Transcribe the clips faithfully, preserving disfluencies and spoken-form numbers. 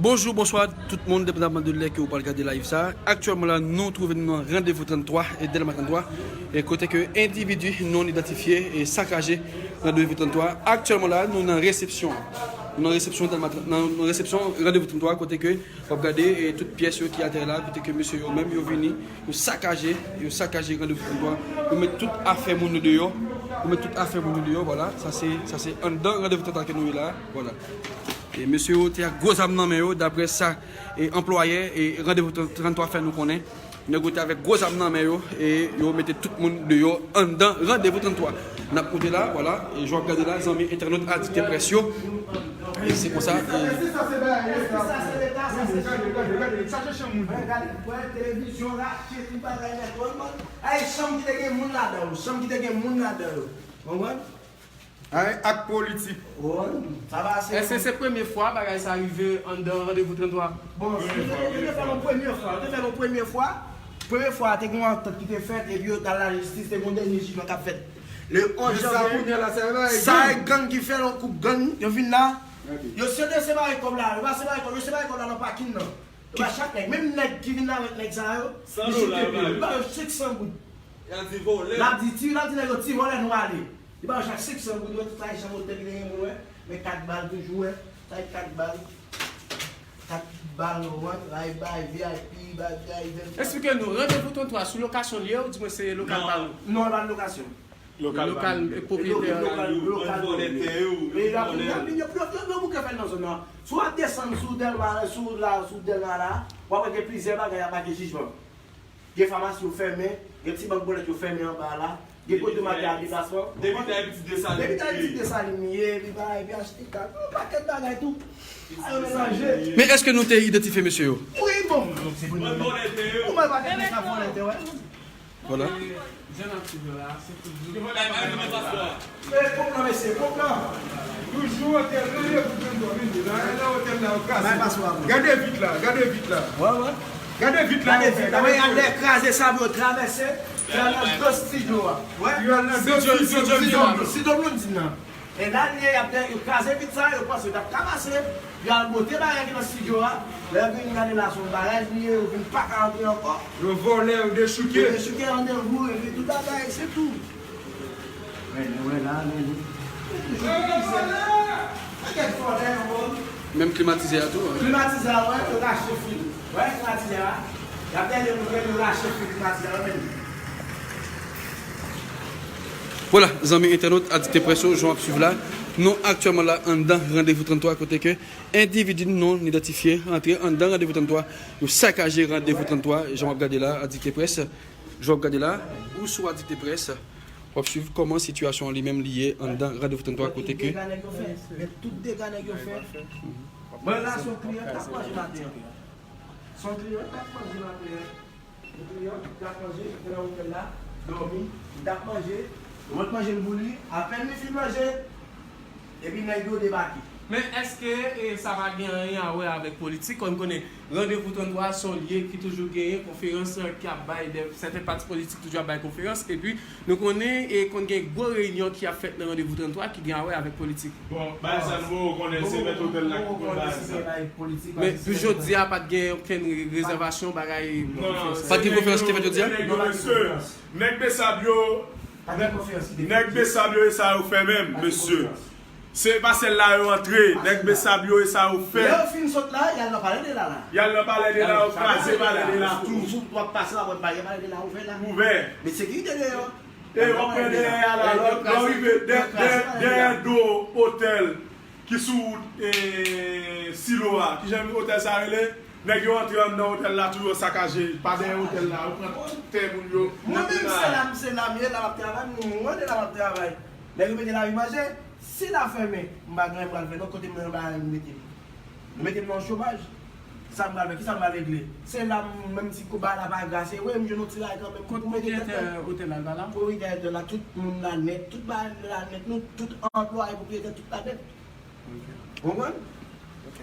Bonjou, bonswa tout moun, depandamman de lè ke ou pral gade live sa. Aktyèlman la, nou twouve nou nan Randevou trannntwa e Dèlma trannntwa, e kote ke endividi non idantifye e sakaje Randevou trannntwa. Aktyèlman la, nou nan resepsyon. Nou nan resepsyon Dèlma trannntwa, nan, nan resepsyon Randevou trannntwa, kote ke w ap gade e tout pyès yo ki atè la, kote ke mesye yo menm yo vini, yo sakaje, yo sakaje Randevou trannntwa, yo met tout afè moun yo deyò, yo met tout afè moun yo deyò, vwala, sa se, sa se anndan Randevou trannntwa ke nou ye la, vwala. E mesye yo te ak gwo zam nan men yo, daprè sa e anplwayè e Randevou trannntwa fè nou konnen. Nèg yo te avèk gwo zam nan men yo e yo mete tout moun deyò anndan Randevou trannntwa. N ap monte la, vwala, e jan w ap gade la, zanmi entènot adiktè près yo. E se konsa, e Sa se Leta, sa se Leta, sa se Leta. Gade, gade, gade, gade, televizyon rache, tout bagay nèt. Ay, chanm ki te gen moun ladan yo, chanm ki te gen moun ladan yo. Konprann? Ay, ak politik. Sa va se Èske se premye fwa bagay sa rive anndan Randevou trannntwa? Bon, yo te, yo te fè l yon premye fwa. Yo te fè l yon premye fwa. Premye fwa, te gen yon antant ki te fèt, epi yo t al lajistis, te gen yon dènye jijman k ap fèt. Le onz janvye, sa e gang ki fè l, yon koup gang, yo vin la. Yo, si yo te separe kòb la, yo pa separe kòb, yo separe kòb la nan pakin nan. Yo ba chak nèg, menm nèg ki vin avèk nèg sa yo, li site pye yo, li ba yo senk san goud. L ap di, l ap di nèg yo, ti vòlè, nou ale. Li ba yo chak senk san goud, wè, tout sa, e chanm otèl ki te gen moun, wè. Men kat bal toujou, wè. Sa e kat bal. Kat bal, wè. Bay, bay, V I P, bagay, vèm. Eksplike nou, Randevou trannntwa sou lokasyon li ye, oudimwen se lokal pa nou? Non, e pa lokasyon. Lokal, pwopyetè. Lokal, lokal. Yo, yo, yo, yo bouke fè l nan zòn nan. Si w ap desann sou Dèlma, sou la, sou Dèlma la, w ap wè gen plizyè bagay ap make jijman. Gen famasi yo fèmen, gen ti bank bòlèt yo fèmen anba la, gen kote yo make a deplasman. Depi Tayiti Desalin. Depi Tayiti Desalin li ye, epi bagay, epi achte kal, yon pakèt bagay tou. Sa yo melanje. Men èske nou te idantifye mesye yo? Wi, bon, se pou nou. Ou mwen pa te sa vòlè te wè. Vwala. Jan n ap swiv yo la, se toujou. E pwòp lan, mesye, pwòp lan. Toujou otèl Randevou trannntwa, men la, nan otèl la, yo kraze. Gade vit la, gade vit la. Wè, wè. Gade vit la, gade vit la, wè, y al kraze sab yo, travèse, y al nan do estidyo a. Wè. Yo al nan do estidyo, estidyo Blondine nan. E la l ye, y ap de, yo kraze vit sa, yo panse yo t ap ka pase, yo al bote bagay ki nan estidyo a. Lè yo vin gade la, se yon baraj li ye, yo vin pa ka antre ankò. Yo vòlè, yo dechouke. Yo dechouke Randevou, epi tout bagay, se tou. Men, men, wè la, men, men. Pakèt vòlè, yo. Menm klimatizè a tou, wi. Klimatizè a, wè, yo rache fil. Wè, klimatizè a. Y ap tande moun yo rache fil klimatizè a, wè, men. Vwala, zanmi entènot, adiktè près yo, jan w ap swiv la, nou aktyèlman la anndan Randevou trannntwa, kote ke endividi non idantifye antre anndan Randevou trannntwa, yo sakaje Randevou trannntwa, jan w ap gade la, adiktè près, jan w ap gade la, ou sou adiktè près, w ap swiv kòman sitiyasyon an li menm li ye anndan Randevou trannntwa, kote ke. Tout dega nèg yo fè. Mwen la, se yon kliyan k ap manje maten an. Se yon kliyan k ap manje maten an. Yon kliyan k ap manje, li nan otèl la, dòmi, li t ap manje, yo mèt manje l pou li, apèn li fin manje, epi nèg yo debake. Men èske, e, sa pa gen anyen a wè avèk politik? Kòm n konnen, Randevou trannntwa se yon lye ki toujou genyen konferans ki ap bay, de, sèten pati politik toujou ap bay konferans, epi nou konnen, e, konn gen gwo reyinyon ki ap fèt nan Randevou trannntwa ki gen a wè avèk politik. Bon, bagay sa nou poko konnen, se mèt otèl la ki konn bagay sa. Men pou jodi a, pa t gen okenn re-, rezèvasyon, bagay. Non, non, pa t gen konferans ki te fèt jodi a? Nèg yo, mesye, nèg Besab yo, nèg Besab yo, e sa yo fè menm, mesye. Se pa sèl la yo antre, nèg Besab yo, e sa yo fè. Lè yo fin sot la, y al nan Palè de la la. Y al nan Palè de la, yo kraze Palè de la tou. Sou, w ap pase la, w ap Palè de la ouvè la. Ouvè. Men sekirite deyò. E w ap pran dèyè a la, lè w rive dè-, dè-, dèyè do otèl ki sou wout, e, Silo a. Kijan otèl sa rele? Nèg yo antre anndan otèl la tou, yo sakaje pa dèyè otèl la, yo pran tè moun yo. Mwen menm se la, se la m ye, la m ap travay, mwen mwen de la m ap travay. Nèg yo mete lavi manje, si la fèmen, m pa gen anyen pral fè non, kote m nan bagay m mete m. Yo mete m nan chomaj. Sa m pral fè? Kisa m pral regle? Se la m, menm si kouba la pa grase, wi, m jwenn yon ti ray kanmenm. Kot pwopriyetè otèl la, l pa la? Pwopriyetè otèl la, tout moun la nèt, tout bagay la nèt, nou tout anplwaye pwopriyetè, tout la nèt. Ok. Ou konprann?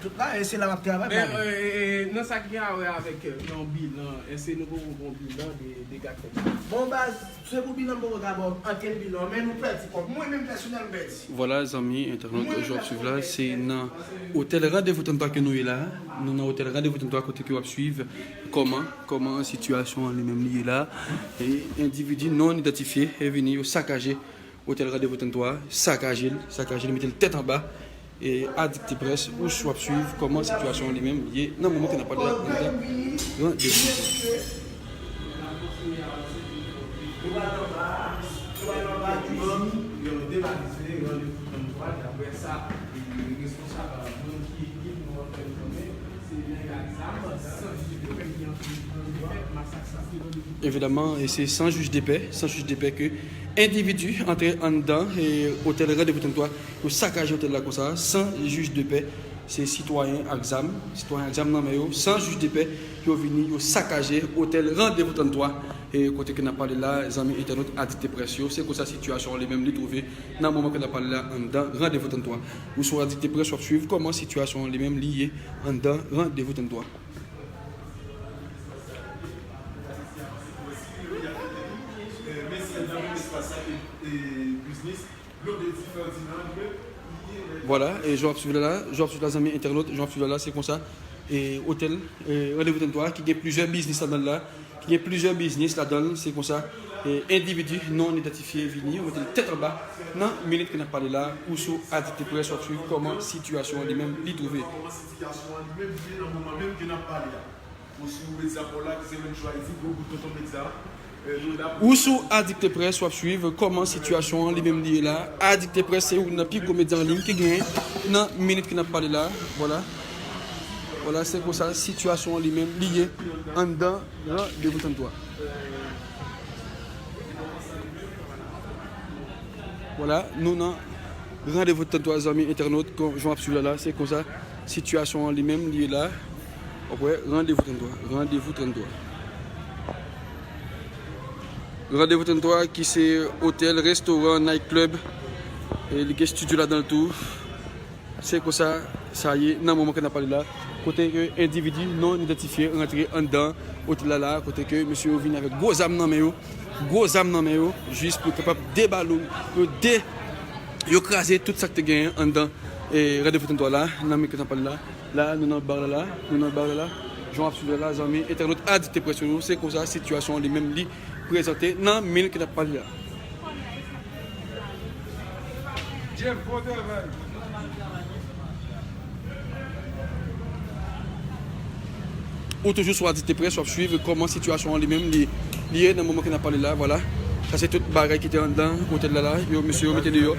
Tout la, e se la m ap travay. Men, e, e, e, nan sa ki gen a wè avèk, e, yon bilan, èske nou poko gon bilan de dega k fèt? Bon, baz, se pou bilan m poko ka ba w ankenn bilan, men nou pèdi kòb. Mwen menm pèsonèl, m pèdi. Vwala, zanmi entènot, jan w ap swiv la, se nan otèl Randevou trannntwa ke nou ye la. Nou nan otèl Randevou trannntwa kote ke w ap swiv kòman, kòman sitiyasyon an li menm li ye la. E endividi non idantifye e vini yo sakaje Otèl Randevou trannntwa, sakaje l, sakaje l, mete l tèt anba. E Adikte Près, ou sou ap swiv kòman sitiyasyon an li menm ye nan moman ke n ap pale la anndan Randevou trannntwa. Evidaman, e se san jij de pè, san jij de pè ke endividi antre anndan e otèl Randevou trannntwa, yo sakaje otèl la konsa, san jij de pè. Se sitwayen ak zam, sitwayen ak zam nan men yo, san jij de pè, yo vini, yo sakaje otèl Randevou trannntwa, e kote ke n ap pale la, zanmi entènot Adikte Près yo, se konsa sitiyasyon an li menm li twouve nan moman ke n ap pale la anndan Randevou trannntwa. Ou sou Adikte Près, w ap swiv kòman sitiyasyon an li menm li ye anndan Randevou trannntwa. Vwala, e jan w ap swiv la la, jan w ap swiv la zanmi entènot, jan w ap swiv la la, se konsa, e otèl, e Randevou trannntwa ki gen plizyè biznis ladan l la, ki gen plizyè biznis ladan l, se konsa, e endividi non idantifye vini, yo mete l tèt anba. Nan minit ke n ap pale la, ou sou Adikte Près, w ap swiv kòman sitiyasyon an li menm li twouve. Ou sou Adikte Près, w ap swiv kòman sitiyasyon an li menm li ye la. Adikte Près se youn nan pi gwo medya an liy ki genyen nan minit ke n ap pale la. Vwala. Vwala, se konsa sitiyasyon an li menm li ye anndan Randevou trannntwa. Vwala, nou nan Randevou trannntwa, zanmi entènot, kon jan w ap swiv la la, se konsa sitiyasyon an li menm li ye la. W ap wè, Randevou trannntwa, Randevou trannntwa. Randevou trannntwa ki se otèl, restoran, night club, e li gen estidyo ladan l tou. Se konsa sa ye nan moman ke n ap pale la, kote ke endividi non idantifye rantre anndan otèl la la, kote ke mesye yo vin avèk gwo zam nan men yo, gwo zam nan men yo, jis pou yo kapab debalo, pou yo de, yo kraze tout sa k te genyen anndan, e, Randevou trannntwa la, nan moman ke n ap pale la. La, nou nan bar la la, nou nan bar la la, jan w ap swiv la la, zanmi entènot Adikte Près yo, se konsa sitiyasyon an li menm li prezante nan minit ke n ap pale la. Ou toujou sou Adikte Près, w ap swiv kòman sitiyasyon an li menm li, li ye nan moman ke n ap pale la, vwala. Sa se tout bagay ki te anndan otèl la la, yo, mesye yo mete deyò.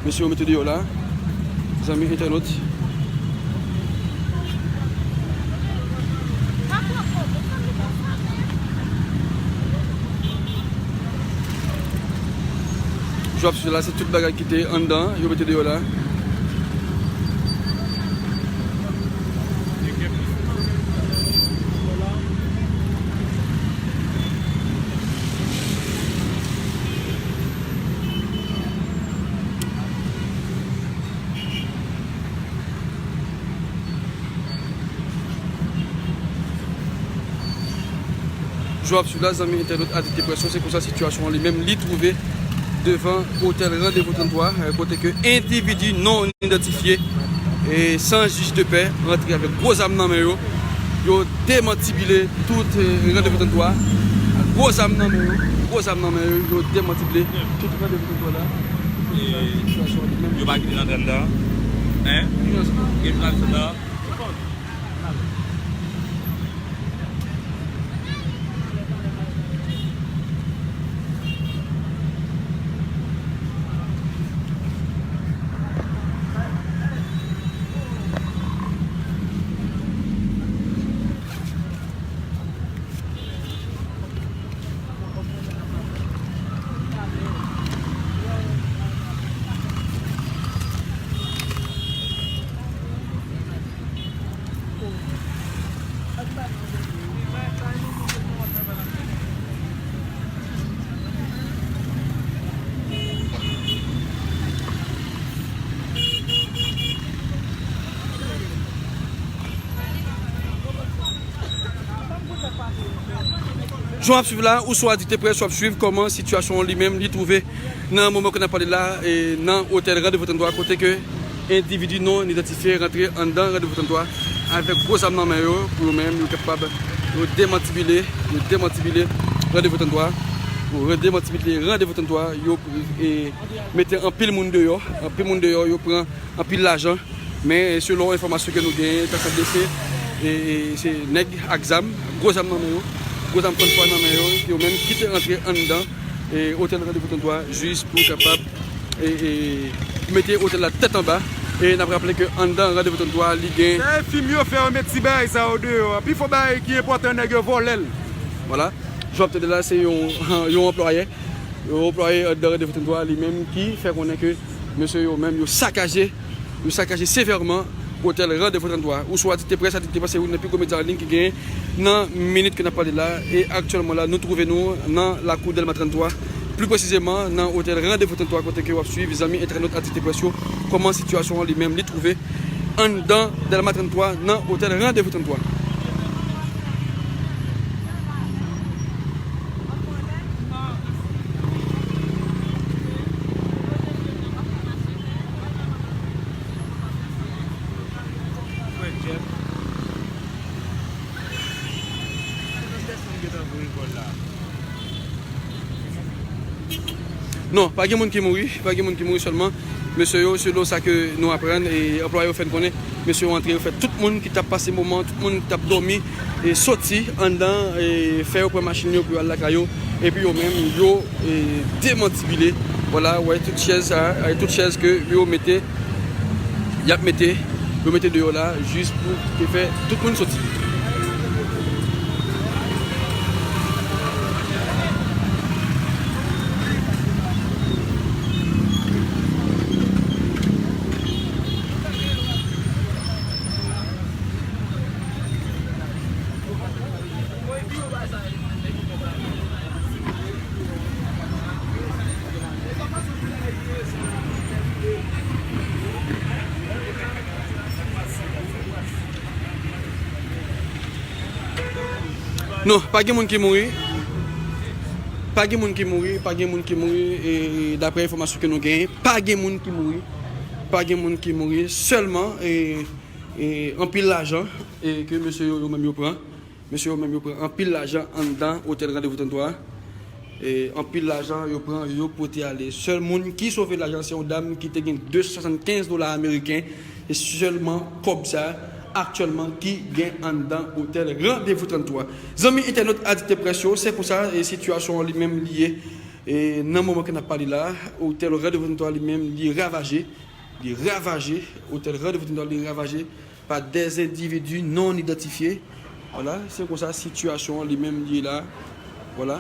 Mesye yo mete deyò la. Zanmi entènot. Jan w ap swiv la, se tout bagay ki te anndan, yo mete deyò la. Jan w ap swiv la, zanmi entènot Adikte Près yo, se konsa sitiyasyon an li menm li twouve devan otèl Randevou trannntwa, eh, kote ke endividi non idantifye, eh, san jij de pè rantre avèk gwo zam nan men yo. Yo demantibile tout, eh, Randevou trannntwa. Gwo zam nan men yo, gwo zam nan men yo, yo demantibile tout Randevou trannntwa la. Yo pa kite n antre anndan. Hein? Gen jounalis anndan. Jan w ap swiv la, ou sou Adikte Press, w ap swiv kòman sitiyasyon an li menm li twouve nan moman ke n ap pale la, e nan otèl Randevou trannntwa, kote ke endividi non idantifye rantre anndan Randevou trannntwa avèk gwo zam nan men yo, pou yo menm yo kapab yo demantibile, yo demantibile Randevou trannntwa, yo demantibile Randevou trannntwa, yo, e, mete anpil moun deyò, anpil moun deyò, yo pran anpil lajan. Men, e, selon enfòmasyon ke nou genyen, ta sanble se, e, e, se nèg ak zam, gwo zam nan men yo, gwo zam trannntwa nan men yo, ke yo menm ki te rantre anndan, e, otèl Randevou trannntwa, jis pou kapab, e, e, mete otèl la tèt anba. E n ap raple ke anndan Randevou trannntwa, li gen. Se fim yo fè yo met ti bagay sa yo deyò a. Pi fò bagay ki enpòtan nèg yo vòlè l. Vwala. Jan w ap tande la, se yon, yon anplwaye. Yon anplwaye anndan Randevou trannntwa, li menm ki fè konnen ke mesye yo menm yo sakaje, yo sakaje sevèman otèl Randevou trannntwa. Ou sou Adikte Press, Adikte Press se youn nan pi gwo medya an liy ki genyen nan minit ke n ap pale la. E aktyèlman la, nou twouve nou nan lakou Dèlma trannntwa, pli presizeman nan otèl Randevou trannntwa, kote ke w ap swiv zanmi entènot Adikte Press yo kòman sitiyasyon an li menm li twouve anndan Dèlma trannntwa nan otèl Randevou trannntwa. Non, pa gen moun ki mouri, pa gen moun ki mouri sèlman. Mesye yo, selon sa ke nou aprann, e anplwaye yo fè n konnen, mesye yo antre, yo fè tout moun ki t ap pase moman, tout moun ki t ap dòmi, e soti anndan, e fè yo pran machin yo pou yo al lakay yo, epi yo menm, yo, e demantibile. Vwala, w wè tout chèz sa, e tout chèz ke yo mete, y ap mete, yo mete deyò la, jis pou te fè tout moun soti. Non, pa gen moun ki mouri. Pa gen moun ki mouri, pa gen moun ki mouri, e, e, daprè enfòmasyon ke nou genyen, pa gen moun ki mouri. Pa gen moun ki mouri, sèlman, e, e, anpil lajan, e, ke mesye yo, yo menm yo pran. Mesye yo menm yo pran anpil lajan anndan otèl Randevou trannntwa. E, anpil lajan yo pran, yo pote ale. Sèl moun ki sove lajan, se yon dam ki te gen de san swasannkenz dola ameriken. Se sèlman kòb sa, aktyèlman, ki gen anndan otèl Randevou trannntwa. Zanmi entènot Adikte Press yo, se konsa, e, sitiyasyon an li menm li ye. E, nan moman ke n ap pale la, otèl Randevou trannntwa li menm li ravaje. Li ravaje. Otèl Randevou trannntwa li ravaje pa dè endividi non idantifye. Vwala, se konsa sitiyasyon an li menm li ye la. Vwala.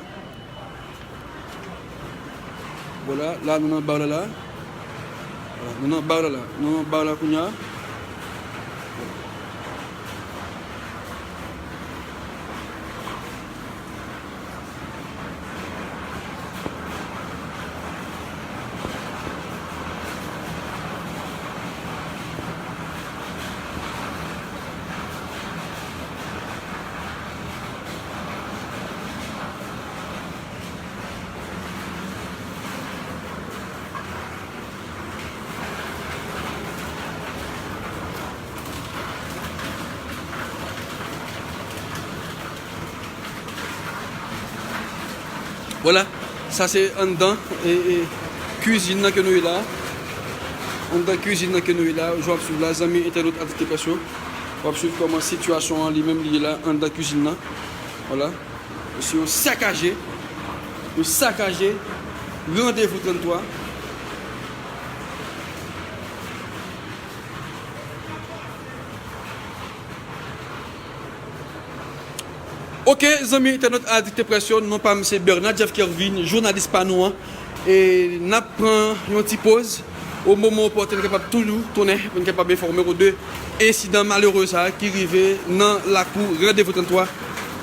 Vwala, la nou nan bar la la. Vwala, nou nan bar la la. Nou nan bar la kounye a. Vwala, sa se anndan, e, e, kwizin nan ke nou ye la. Anndan kwizin nan ke nou ye la, jan w ap swiv la, zanmi entènot Adikte Press yo. W ap swiv kòman sitiyasyon an li menm li ye la, anndan kwizin nan. Vwala. Mesye yo sakaje, yo sakaje Randevou trannntwa. Ok, zanmi entènot Adikte Press yo, non pa m se Bernard Jeff Kervin, jounalis pa nou an. E n ap pran yon ti poz. O moman opòten, n kapab toujou tounen pou n kapab enfòme w de ensidan malere sa a ki rive nan lakou Randevou trannntwa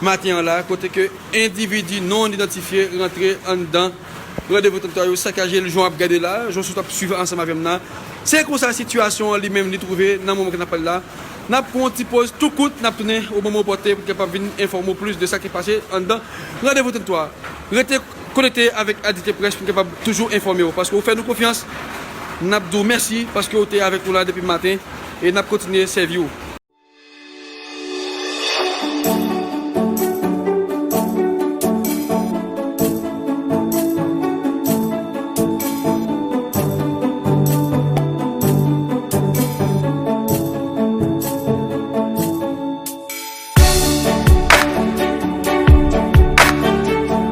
maten an la, kote ke endividi non idantifye rantre anndan Randevou trannntwa yo sakaje l, jan w ap gade la, jan w sot ap swiv ansanm avè m nan. Se konsa sitiyasyon an li menm li twouve nan moman ke n ap pale la. N ap pran yon ti poz tou kout, n ap tounen o moman opòten pou n kapab vin enfòme w plis de sa ki pase anndan Randevou trannntwa. Rete konekte avèk Adite Press pou n kapab toujou enfòme w, paske w fè nou konfyans. N ap di w mèsi paske w te avèk nou la depi maten e n ap kontinye sèvi w.